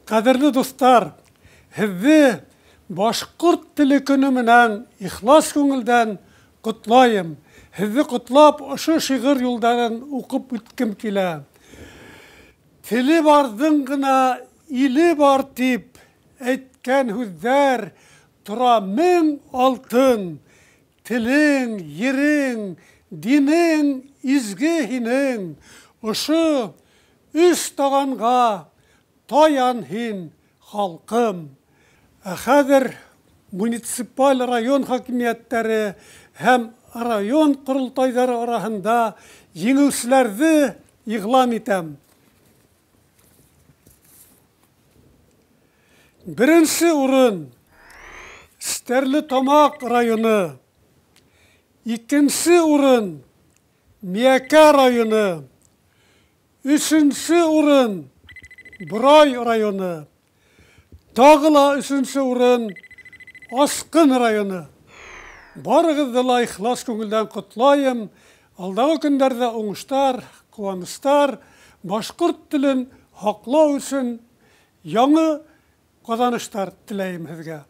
Ҡәҙерле дуҫтар, һеҙҙе Башҡорт теле көнө менән ихлас күңелдән ҡотлайым. Һеҙҙе ҡотлап, ошо шиғыр юлдарын уҡып үткем килә. Теле барҙың ғына иле бар тип әйткән һүҙҙәр тора мең алтын. Телең, ерең, динең изге һинең. Ошо өс тағанға таян һин, халҡым. Ә хәҙер муниципаль район хакимиәттәре һәм район ҡоролтайҙары араһында еңеүселәрҙе иғлан итәм. Беренсе урын Стәрлетамаҡ районы, икенсе урын Миәкә районы, өсөнсө урын Борай районы, тағы ла өсөнсө урын Асҡын районы. Барығыҙҙы ла ихлас күңелдән ҡотлайым. Алдағы көндәрҙә уңыштар, ҡыуаныстар, башҡорт телен һаҡлау өсөн яңы ҡаҙаныштар теләйем һеҙгә.